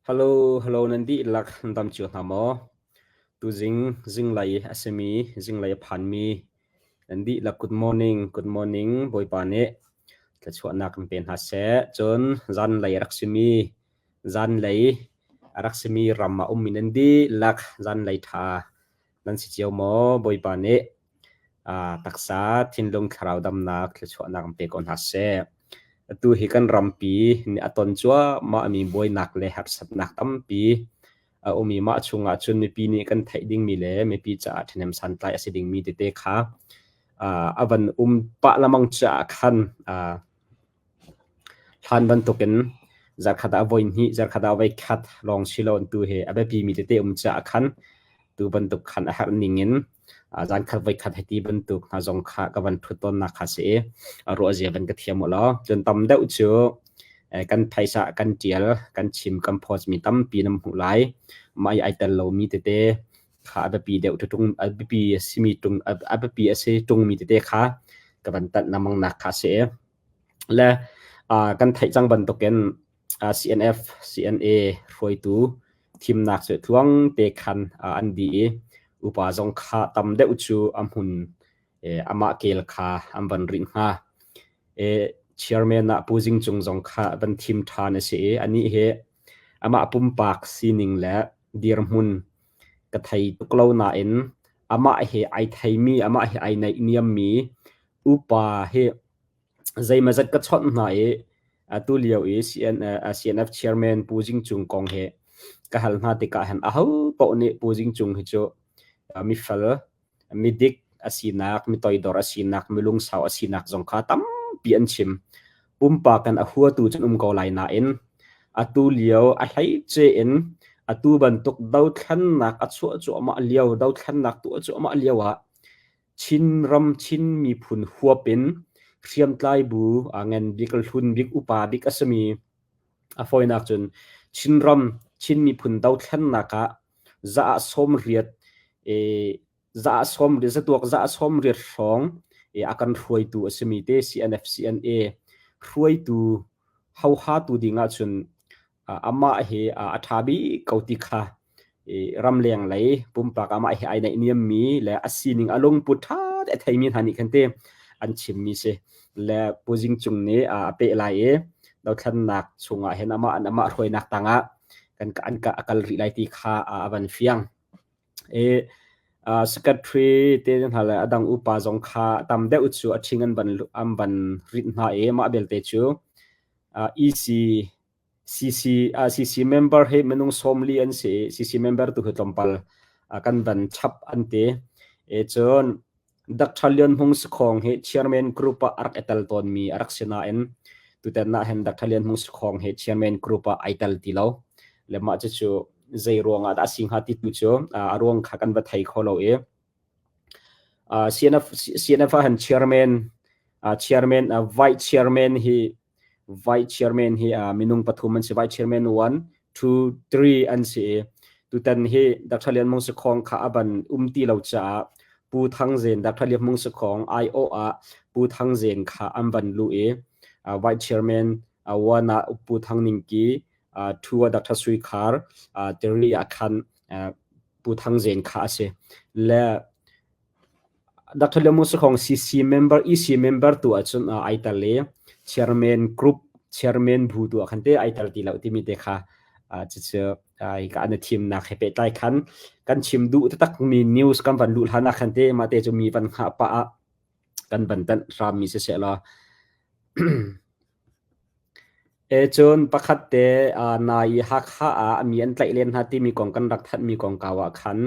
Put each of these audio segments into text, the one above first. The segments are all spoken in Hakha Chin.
Hello, hello nan dihlak nan dam cio hna maw? Tuzing zinglei a simi, zinglei a phanmi nan dihlak good morning, good morning Bawipa nih thluachuahnak in pe hna seh. Cun zanlei a rak simi, zanlei a rak simi ram ah ummi nan dihlak zanlei ṭha nan si cio maw? Bawipa nih taksa, thinlung, thlarau damnak thluachuahnak in pe ko hna seh. Atu hi kan rampi nih a ton cuahmahmi buainak le harsatnak tampi a um i mah chungah cun mipi nih kan theih dingmi le mipi caah ṭhahnem santlai a si dingmi tete kha a van um pah lengmang caah khan Hlan bantukin zarkhat ah voihnih, zarkhat ah voikhat lawng si lo tu hi a biapimi tete um caah khan tu bantuk khan a herh ning in zankhat voikhat hiti bantuk hna zong kha ka van ṭhut tawnnak kha si i ruahzia van ka thiam u law. Cun tam deuh cu kan phaisa kan ṭial, kan chim, kan post mi tampi nan hmuh lai. Mah i ai tel lomi tete kha a biapi deuh ṭung a biapi a simi ṭung a biapi a si ṭungmi tete kha ka van tanh lengmang nak kha si i Le kan theih cang bantukin CNF, CNA hruaitu thimnak cu tluang te khan an dih i upa zong kha tam deuh cu a hmun amah kel kha an van rinh hnga. Chairman ah Pu Zing Cung zong kha van thim ṭhan a si i anih hi amah pumpak sining le dirhmun ka thei tuk lo nain amah he ai theimi, amah he ai naihniammi upa hi zeimawzat ka chawnh hna i atu lio i CNF chairman Pu Zing Cung kong hi ka hal hna tikah hin ahopaoh nih Pu Zing Cung hi cu mifel, midik a sinak, mitoidor a sinak, milungsau a sinak zong kha tampi an chim. Pumpak in a huatu cu an um ko lai nain atu lio a hleice in atu bantuk dothlennak a chuah cuahmah lio, dothlennak tuah cuahmah lio ah Chinram Chin miphun huap in hriamtlai bu a ngan bik, hlun bik, upa bik a simi a fawinak cun Chinram Chin miphun dothlennak ah za ah 80 za ah sawm zatuak za ah 80 hrawng a kan hruaitu a simi te CNF CNA hruaitu hohatu ding ahcun amah hi a ṭha bik ko ti kha ramleng lei pumpak amah hi ai naihniammi le a sining a lungput ṭha te a theimi hna nih khan te an chimmi si le Pu Zing Cung nih a peh lai i dothlennak chungah hin amah an amah hruainak tangah kan an a kal rih lai ti kha a van fiang. I secretary te hna le a dang upa zong kha tam deuh cu a ṭhing an van an van rit hna i mah belte cu EC CC CC member hi minung 40 an si i CC member tu hi tlawmpal kan van chap an ti. E cun Dr. Lian Hmung Sakhong hi chairman group ah a rak i tel tawnmi a rak si nain tutan ah hin Dr. Lian Hmung Sakhong hi chairman group ah ai tel ti lo. Le mah cucu zei ruang ah dah a si hnga ti tu cu a ruang kha kan va thei kho lo i CNF CNF ah hin chairman chairman vice chairman hi Vice chairman hi minung pathum an si. Vice chairman 1, 2, 3 an si i tutan hi Dr. Lian Mung Sakhong kha a ban um ti lo caah Pu Thang Zen Dr. Lian Mung Sakhong aiawh ah Pu Thang Zen kha an van luh i Vice chairman 1 ah Pu Thang Ning Ki, 2 ah Dr. Sui Khar, 3 ah khan Pu Thang Zen kha a si. Le Dr. Lian Mung Sakhong CC member, EC member tu ahcun ai tel i chairman group, chairman bu tu ah khan te ai tel ti lo timi te kha cucu hika an i thimnak he pehtlai khan kan chim duh taktak mi news kan van luh hlan ah khan te mah te cu mi van hngah pah ah kan van tanh hrammi siseh law Cun pakhat te nai i Hakha ah mi an tlaih len hna timi kong kan rak thanhmi kongkau ah khan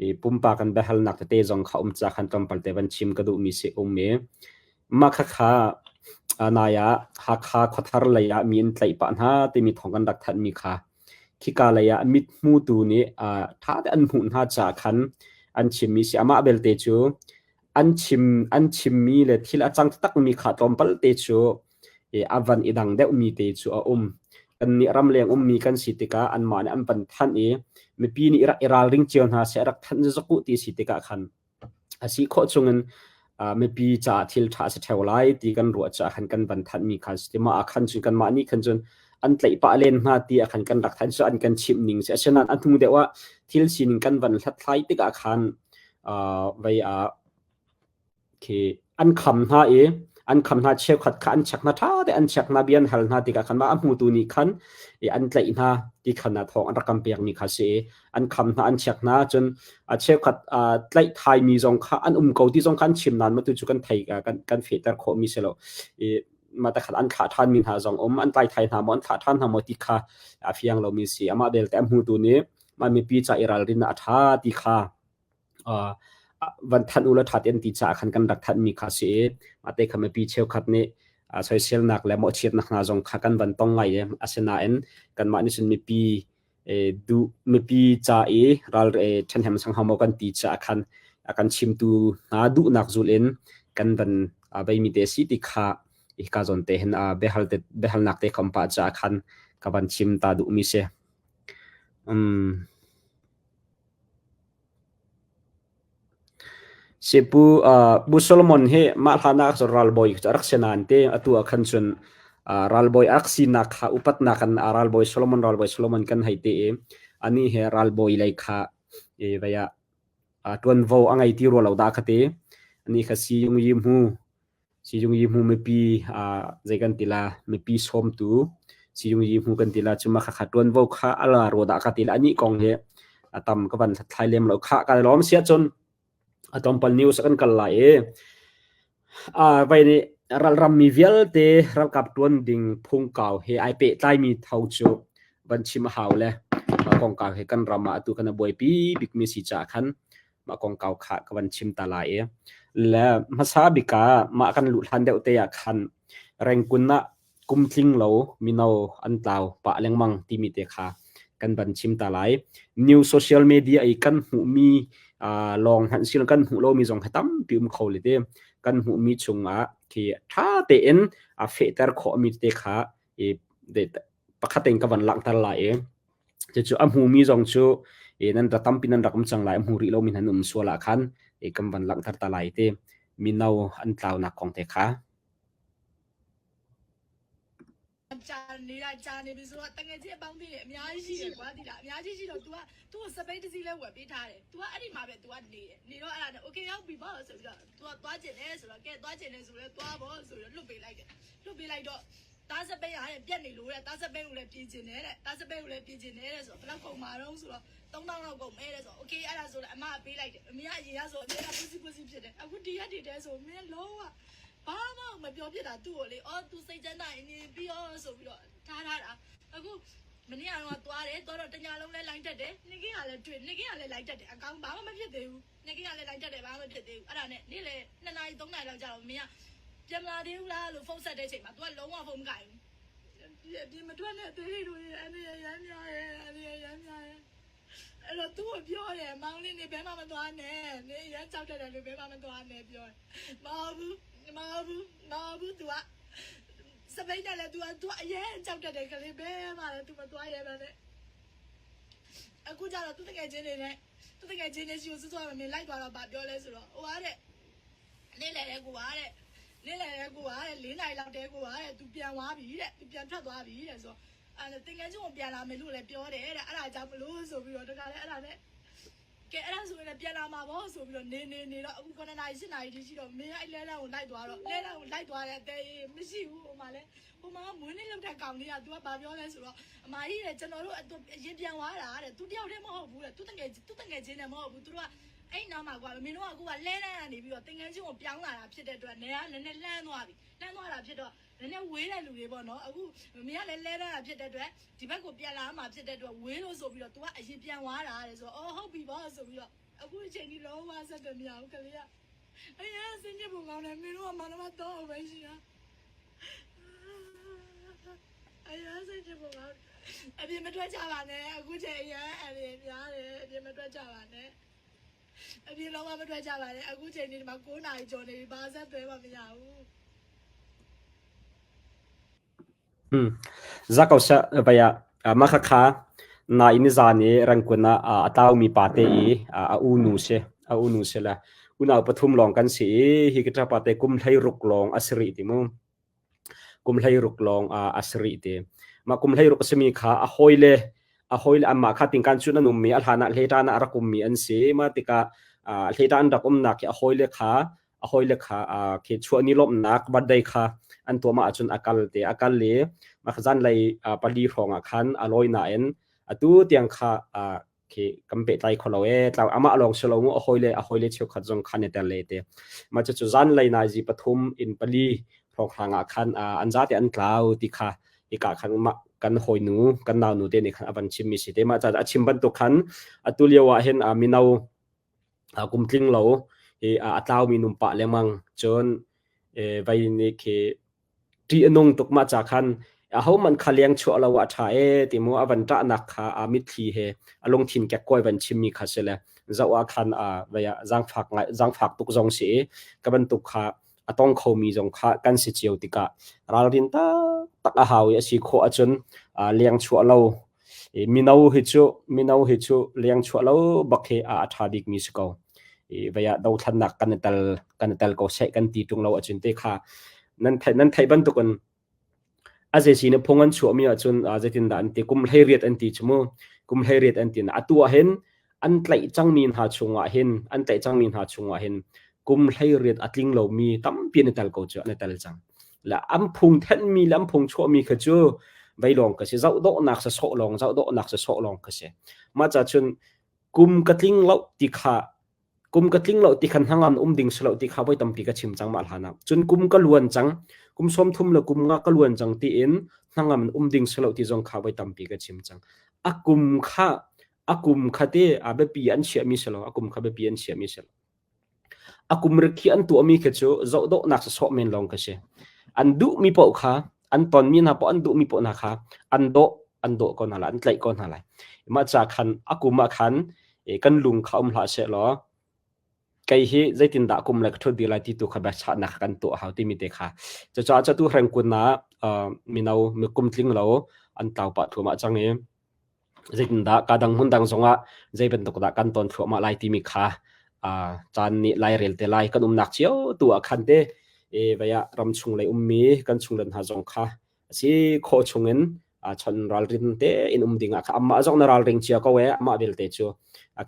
i pumpak an biahalnak tete zong kha um ca khan tlawmpal te van chim ka duhmi si um i mah khakha nai ah Hakha khuathar lei ah mi an tlaih pah hna timi thawng kan rak thanhmi kha khika lei ah mit hmutu nih ṭha te an hmuh hna caah khan an chimmi si. Amah belte cu an chim an chimmi le thil a cang takmi kha tlawmpal te cu a van i dang deuhmi te cu a um. Kannih ramleng ummi kan si tikah anmah nih an van thanh i mipi nih rak i ralring cio hna seh rak thanh zok u ti si tikah khan a si khawh chungin mipi caah thil ṭha a si ṭheo lai ti kan ruah caah khan kan van thanhmi kha si. Mah ah khan cun kanmah nih khan cun an tlaih pah len hna ti ah khan kan rak thanh cu an kan chimh ning si. Asinain a hnu deuh ah thil sining kan van hlathlai tikah khan vei ah khi an kham hna i an kham hna cheukhat kha an check hna ṭha te an check hna bia an hal hna tikah khan mah a hmutu nih khan i an tlaih hna ti khan a thawng an rak kan pekmi kha si i an kham hna an check hna cun a cheukhat tlaih thaimi zong kha an um ko ti zong kha an chim nain matu cu kan thei kan kan fehter khawhmi si lo i mah takhat an thlah ṭhanmi hna zong um an tlai thai hna maw an thlah ṭhan hna maw ti kha a fiang lomi si amah belte a hmutu nih mah mipi ca i ralrin a ṭha ti kha van thanh u law ṭha tein ti caah khan kan rak thanhmi kha a si i mahte kha mipi cheukhat nih soiselnak le mawhchiatnak hna zong kha kan van tong ngai i asinain kanmah nih cun mipi duh mipi ca i ral ṭhenhem sang hau maw kan ti caah khan a kan chimtu hna duhnak zul in kan van beimi te a si ti kha hika zawn te hin biahal te biahalnak te khom pah caah khan ka van chim ta duhmi si. Um, Pu Pu Solomon hi mah hlan ah cun ralbawi cu a rak si nain te atu ah khan cun ralbawi a rak sinak kha upatnak in ralbawi Solomon ralbawi Solomon kan hei ti i anih hi ralbawi lei kha i vei ah ṭuanvo a ngei ti rua lo dah ka ti. Anih kha Siyung Yi Hmu Siyung Yi Hmu mipi zei kan ti la mipi sawmtu Siyung Yi Hmu kan ti la cu mah khakha ṭuanvo kha a la rua dah ka ti la anih kong hi a tam ka van hlathlai lem lo khah ka lawm siah cun a tlawmpal news kan kal lai i vai nih ralram mi vialte ralkap ṭuan ding phungkau he ai pehtlaimi tho cu van chim a hau le mah kongkau he kan ram ah atu kan a buaipi bikmi si caah khan mah kongkau kha ka van chim ta lai i le hmasa bik ah mah kan luh hlan deuh te ah khan Rengkun ah kum tling lo mino an tlau pah lengmang timi te kha kan van chim ta lai. New social media i kan hmuhmi lawng hmanh si kan hmuh lomi zong hi tampi um kho le te kan hmuhmi chungah khi ṭha tein a fehter khawhmi te kha i pakhat in ka van langhter lai i cucu a hmumi zong cu nan ra tampi nan rak um cang lai a hmu rih lomi nan um sual ah khan kan van langhter ta lai ti mino an tlaunak kong te kha ကြာနေတာကြာနေပြီဆိုတော့တငယ်ချင်းအပေါင်းအသင်းတွေအများကြီးရှိတယ်ကွာဒီလားအများကြီးရှိတော့ तू ကသူ့ကိုစပိန်တစ်စီးလဲဝယ်ပေးထားတယ် तू ကအဲ့ဒီမှာပဲ तू ကနေတယ်နေတော့အဲ့ဒါနဲ့ okay ရောက်ပြီပေါ့ဆိုပြီးတော့ तू ကသွားကျင်တယ်ဆိုတော့ကဲသွားကျင်တယ်ဆိုလဲသွားပေါ့ဆိုပြီးတော့လွတ်ပေးလိုက်တယ်လွတ်ပေးလိုက်တော့တားစပိန်ဟာတဲ့ပြက်နေလို့တဲ့တားစပိန်ကိုလည်းပြင်ကျင်တယ်တဲ့တားစပိန်ကိုလည်းပြင်ကျင်တယ်တဲ့ဆိုတော့ဘယ်လောက်ကုန်မှာတော့ဆိုတော့3000လောက်ကုန်မယ်တဲ့ဆိုတော့ okay အဲ့ဒါဆိုလဲအမကပေးလိုက်တယ်အမေကအရင်ကဆိုအမေကပူစီပူစီဖြစ်တယ်အခုဒီရက်တွေတဲဆိုမင်းလုံးဝ ဘာမှမပြောဖြစ်တာသူ့ကိုလေအော်သူစိတ်ချမ်းသာရင်နေပြီးရောဆိုပြီးတော့ထားထားတာအခုမနေ့ကတော့သွားတယ်သွားတော့တညာလုံးလဲလိုင်းတက်တယ်နေကင်းကလည်းတွေ့နေကင်းကလည်းလိုင်းတက်တယ်အကောင်ဘာမှမဖြစ်သေးဘူးနေကင်းကလည်းလိုင်းတက်တယ်ဘာမှမဖြစ်သေးဘူးအဲ့ဒါနဲ့နေ့လေ2နာရီ3နာရီလောက်ကြာတော့မင်းကပြန်မလာသေးဘူးလားလို့ဖုန်းဆက်တဲ့အချိန်မှာ तू ကလုံးဝဖုန်းမကိုင်ဘူးပြင်မထွက်နဲ့သေးလေးတို့ရဲ့အနေရရမ်းများရဲ့အနေရရမ်းများရဲ့အဲ့တော့သူ့ကိုပြောတယ်မောင်လေးနေဘဲမှမသွားနဲ့နေရမ်းကြောက်တတ်တယ်လို့ဘဲမှမသွားနဲ့ပြောတယ်မဟုတ်ဘူး မဟုတ်ဘူးမဟုတ်ဘူး तू ကစပိတ်တယ်လေ तू က तू အရင်ကြောက်တတ်တယ်ကလေးဘဲမှလည်း तू မသွားရဲပါနဲ့အခုကျတော့သူတကယ်ချင်းနေနဲ့သူတကယ်ချင်းနေရှိကိုစွစွမမင်းလိုက်သွားတော့ဗာပြောလဲဆိုတော့ဟိုကတဲ့နေ့လေတဲ့ကိုကတဲ့နေ့လေတဲ့ကိုကတဲ့၄နာရီလောက်တဲကိုကတဲ့ तू ပြန်သွားပြီတဲ့ तू ပြန်ထွက်သွားပြီတဲ့ဆိုတော့အဲ့တင်ငယ်ချင်းကိုပြန်လာမယ်လို့လည်းပြောတယ်တဲ့အဲ့ဒါကြောင့်မလို့ဆိုပြီးတော့တခါလဲအဲ့ဒါနဲ့ ကဲအဲ့ဒါဆိုရင်လည်းပြန်လာမှာပေါ့ဆိုပြီးတော့နေနေနေတော့အခု9နာရီ10နာရီထိရှိတော့မင်းအဲ့လဲလန်းကိုလိုက်သွားတော့လဲလန်းကိုလိုက်သွားတဲ့အသေးမရှိဘူးဟိုမှာလဲဟိုမှာမွေးနေ့လောက်တဲ့ကောင်လေးက तू ကဘာပြောလဲဆိုတော့အမကြီးတဲ့ကျွန်တော်တို့အရင်ပြန်သွားတာတဲ့ तू တယောက်တည်းမဟုတ်ဘူးတဲ့ तू တငယ် तू တငယ်ချင်းလည်းမဟုတ်ဘူး तू တို့ကအဲ့နောက်မှာကွာမင်းတို့ကအခုကလဲလန်းကနေပြီးတော့တင်ငန်းချင်းကိုပြောင်းလာတာဖြစ်တဲ့အတွက်နေကနည်းနည်းလှမ်းသွားပြီလှမ်းသွားတာဖြစ်တော့နည်းနည်းဝေးတဲ့လူတွေပေါ့နော်အခုမင်းကလည်းလဲတန်းတာဖြစ်တဲ့အတွက် ဒီဘက်ကိုပြန်လာမှဖြစ်တဲ့အတွက်ဝေးလို့ဆိုပြီးတော့ तू ကအရင်ပြန်သွားတာတဲ့ဆိုတော့အော်ဟုတ်ပြီပေါ့ဆိုပြီးတော့အခုအချိန်ကြီးလုံးဝဆက်တယ်မရဘူးကလေးကအရင်စင်းညစ်ပုံကောင်းတယ်မင်းတို့ကမနမတော့ပဲရှိတာအရင်စင်းညစ်ပုံကောင်းအပြင်မထွက်ကြပါနဲ့အခုချိန်အရင်အပြင်များတယ်အပြင်မထွက်ကြပါနဲ့အပြင်လုံးဝမထွက်ကြပါနဲ့အခုချိန်ဒီမှာ9နာရီကျော်နေပြီဘာဆက်သွဲမှမရဘူး Zakausa vaya mah khakha nain nizan i Rangoon ah a tlaumi pate i a unu si a unu si le unau pathum lawng kan si i hi ka ṭapa te kum 16 lawng a si rih ti mu. Kum 16 lawng a si rih ti. Mah kum 16 a simi kha a hawile a hawile anmah kha tingkan cun an ummi a hlan ah hleṭan ah a rak ummi an si. Mah tikah hleṭan an rak umnak hi a hawile kha khi chuahni lawmhnak birthday kha an tuah mah ahcun a kal te a kal i mah zanlei 4 hrawng ah khan a lawi nain atu tiang kha khi kan pehtlai kho lo ee tlau amah lawng si lo mu a hawile cheukhat zong khan i tel le te mah cucu zanlei naizi 3 in 4 hrawnghrang ah khan an zate an tlau ti kha hika khan mah kan hawinu kan naunu te nih khan a van chimmi si te. Mah ca a chim bantuk khan atu lio ah hin mino kum tling lo i a tlaumi num pah lengmang cun vai nih khi ṭih a nung tuk. Mah ca khan ahohmanh kha leng chuah lo ah a ṭha ee ti mu a van ṭahnak kha a mitthli he a lungthin kekkuai van chimmi kha si le zoh ah khan vei ah zaangfak ngai zaangfak tuk zong si i ka bantuk kha a tong khomi zong kha kan si cio tikah ralrin taktak a hau i a si khawh ahcun leng chuah lo mino hi cu leng chuah lo bak hi a ṭha bikmi si ko. Vei ah dothlannak kan i tel ko seh kan ti ṭung lo ahcun te kha nan theih bantukin a zeisi na phung an chuahmi ahcun zeitindah an ti, kum 18 an ti cu mu, kum 18 an ti. Atu ah hin an tlaih cangmi hna chungah hin an tlaih cangmi hna chungah hin kum 18 a tling lomi tampi an i tel ko cu, an i tel cang le an phung thenhmi le an phung chuahmi kha cu vei lawng ka si, zoh dawhnak sa sawh lawng, zoh dawhnak sa sawh lawng ka si. Mah ca cun kum ka tling lo ti kha kum ka tling lo ti khan hnangam um ding si lo ti kha voi tampi ka chim cang. Mah hlan ah cun kum ka luan cang, kum 30 le kum 5 ka luan cang tiin hnangam um ding si lo ti zong kha voi tampi ka chim cang. A kum kha te a biapi an chiahmi si lo, a kum kha biapi an chiahmi si lo. A kum rikhi an tuahmi khi cu zohdawhnak sawsawh men lawng khi si. An duhmi paoh kha, an tonmi hna paoh, an duhmi paoh hna kha an dawh ko hna lai, an tlaih ko hna lai. Mah ca khan a kum ah khan kan lung kha um hlah sehlaw kei hi zeitindah kum le ka ṭhut dir lai ti tu kha biachahnak kan tuah hau timi te kha. Cucaah cu tu hrengkun ah mino kum tling lo an tlau pah thluahmah cang i zeitindah ka dang hmun dang zongah zei bantuk dah kan ton thluahmah lai timi kha caan nih lairel te lai. Kan umnak cio tu ah khan te e vei ah ram chung lei ummi kan chunglen hna zong kha a si khawh chungin chon ralrin te in um ding ah kha amah zong na ralring cia ko e. Amah belte cu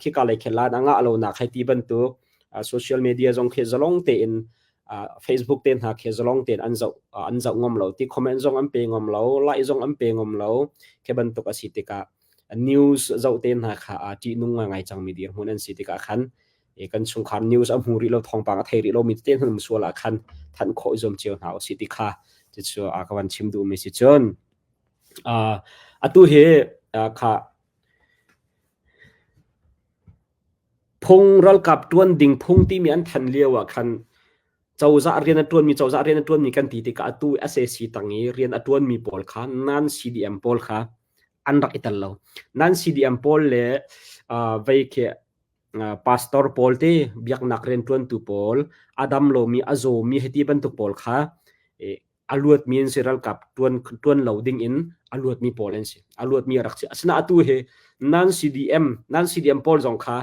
khika lei khelan anga lo nak hai ti bantuk social media zong khi zalong tein Facebook te hna khi zalong tein an zoh ngam lo ti, comment zong an pe ngam lo, like zong an pe ngam lo khi bantuk a si tikah news zoh te hna kha a ṭihnung ngai cangmi dirhmun an si tikah khan kan chungkhar news a hmu rih lo, thawngpang a thei rih lomi tete hna um sual ah khan thanh khawh i zuam cio hna usih ti kha cucu ka van chim duhmi si. Cun atu hi kha phung ralkap ṭuan ding phung timi an thanh lio ah khan cozah rian a ṭuanmi cozah rian a ṭuanmi kan ti tikah atu SAC tang i rian a ṭuanmi pawl kha non CDM pawl kha an rak i tel lo. Non CDM pawl le vei khi pastor pawl te, biaknak rianṭuantu pawl, a dam lomi, a zawmi hiti bantuk pawl kha a luatmi an si. Ralkap ṭuan lo ding in a luatmi pawl an si, a luatmi a rak si. Asinain atu hi non CDM pawl zong kha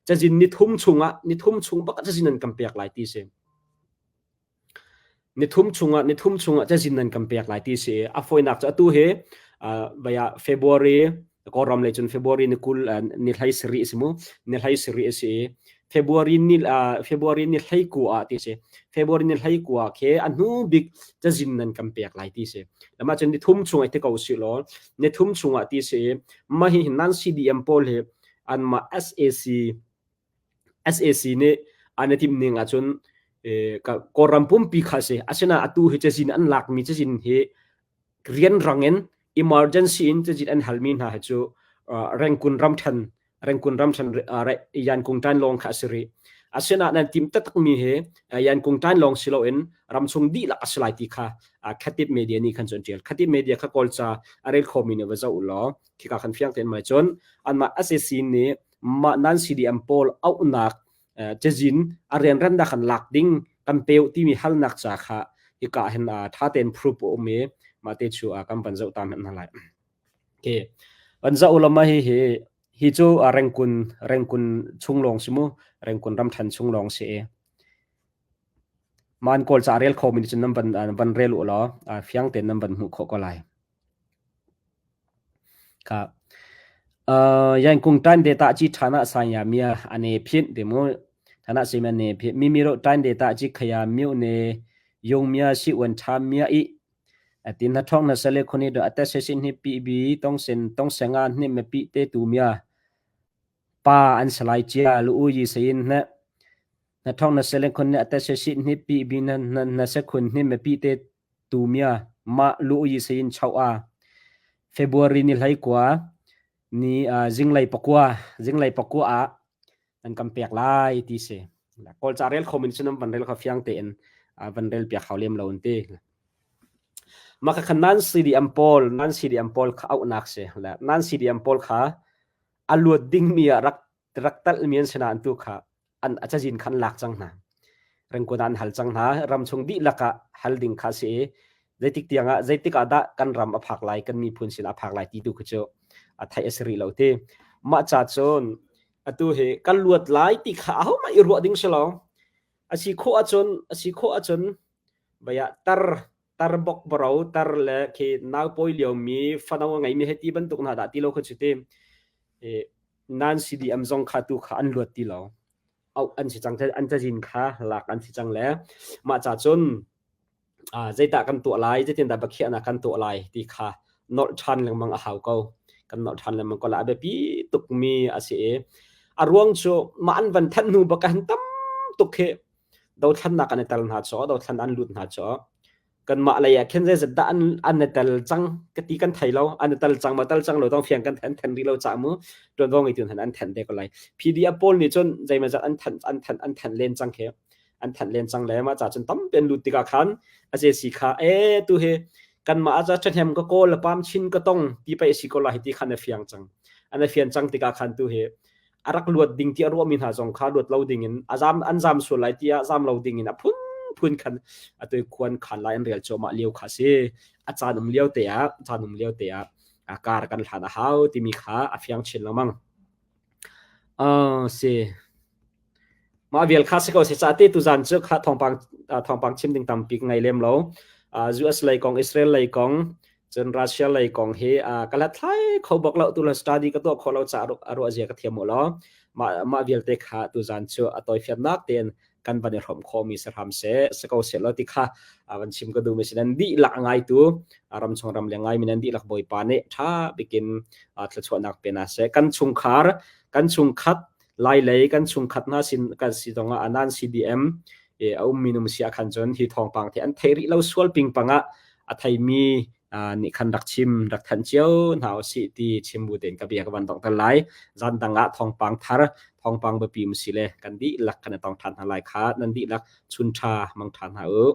cazin nithum chungah, nithum chung bak cazin an kan pek lai ti si, nithum chungah cazin nan kan pek lai ti si. A fawinak cu atu hi vaya February, Kawlram lei cun February ni 20 ni 17 si mu, ni 17 si. February ni 19 ah ti si, February ni 19 khi a hnu bik cazin nan kan pek lai ti si. Lama cun nithum chung ai ti ko si law, nithum chungah ti si. Mah hi non CDM pawl hi anmah SAC nih an i timh ning ahcun Kawlram pumpi kha a si. Asinain atu hi cazin an lakmi cazin hi rianrang in, emergency in cazin an halmi hna hi cu Rangoon ramṭhen Yankung ṭan lawng kha a si rih. Asinain an timh taktakmi hi Yankung ṭan lawng si loin ramchung dihlak a si lai ti kha Khatib media nih khan cun an ṭial. Khatib media kha Kawlca a rel khomi nih va zoh u law khika khan fiang tein mai cun anmah SAC nih mah nan CDM pawl auhnak cazin a rianrannak kan lak ding kan peu timi halnak ca kha hika hin tha tein proof a um i mah te chu kan van zoh ta hna lai. Okay. Van zoh lama hi hi hi cu Rangoon chung lawng si mu, Rangoon ramthan chung lawng si i man Kawl ca rel kho mi cun nan van rel u law fiang tein nan van hmuh khawh ko lai. Ka Yankung tan de ta chi thana sanya mia ane phin te mu thana si man ne phin mi mi ro tan de ta chi khaya myu ne yong mia si wan tha mia i atin na thong na sale khoni do ata se sin hi pi bi tong sen tong senga hni me pi te tu mia pa an salai chia lu u yi sein na na thong na sele khon ne ata se sin hi pi bi na na se khun hni me pi te tu mia ma lu yi sein chau a February ni hlei kua ni zinglei pakua zinglei pakua ah an kan pek lai ti si. Kawlca rel kho min cun van rel kha fiang tein van rel piak hau lem lo an ti. Mah kha nan CDM pawl nan CDM pawl kha auhnak si. Nan CDM pawl kha a luat dingmi ah rak rak talh mi an si nain tu kha an a cazin kha an lak cang hna. Rengkun ah an hal cang hna. Ram chung dihlak ah hal ding kha si i zeitik tiang ah zeitik ah dah kan ram a phak lai, kan miphun sin a phak lai ti tu khi cu a theih a si rih lo ti. Mah ca cun atu hi kan luat lai ti kha ahohmah i ruah ding si lo. A si khawh ahcun a si khawh ahcun vei ah tar tar bok baro tar le khi nau pawi liomi fano a ngeimi hei ti bantuk hna dah ti lo kha cu ti. Nan CDM zong kha tu kha an luat ti lo. Auh an si cang an cazin kha lak an si cang le mah ca cun zeidah kan tuah lai, zeitindah biakhiahnak kan tuah lai ti kha nolh ṭhan lengmang a hau ko. Kan nolh ṭhan lengmang ko la a biapi tukmi a si i a ruang cu mah an van thanh hnu bak ah hin tam tuk hi dothlannak an i tel hna caw, dothlan an lut hna caw. Kanmah lei ah khin zeizat dah an i tel cang ka ti kan thei lo. An i tel cang maw tel cang lo tong fiang kan an then rih lo ca mu. Tuanvo ngeitu hna an then te ko lai. PDF pawl nih cun zeimawzat an thanh an thanh an thanh len cang khi. An thanh len cang le mah ca cun tampi an lut tikah khan a ze si kha e tu hi kanmah a ca ṭhahnem ka kawl pam chin ka tong ti pei si ko la hi ti khan a fiang cang. An a fian cang tikah khan tu hi a rak luat ding ti a ruahmi hna zong kha luat lo ding in a zam an zam sual lai tiah zam lo ding in a phunphun khan atu khuan khan lai an rel cuahmah lio kha si. A caan um lio te ah caan um lio te ah a kar kan hlan a hau timi kha a fiang chin lengmang. Si. Mah vial kha si ko si ca te tuzan cu kha thawngpang thawngpang chim ding tampi ka ngei lem lo. US lei kong Israel lei kong cun Russia lei kong hi ka hlathlai kho bak lo tu le study ka tuah kho lo ca a ruah zia ka thiam mu lo. Mah mah vialte kha tuzan cu a tawifiannak tein kan van i hrawm khawhmi si hram seh si ko seh law ti kha van chim ka duhmi si nan dihlak ngaitu ram chung ram le ngaimi nan dihlak Bawipa nih ṭha bikin thluachuahnak pe hna seh. Kan chungkhar kan chungkhat Lailei kan chungkhat hna sin kan si zongah anan CDM a ummi num si ah khan cun hi thawngpang te an thei rih lo sual pingpang ah a theimi nih khan rak chim rak thanh cio hna usih ti chim bu tein ka bia ka van donghter lai. Zan dang ah thawngpang thar thawngpang biapi um si le kan dihlak kan i tong ṭhan hna lai kha nan dihlak chun ṭha mang ṭha hna u.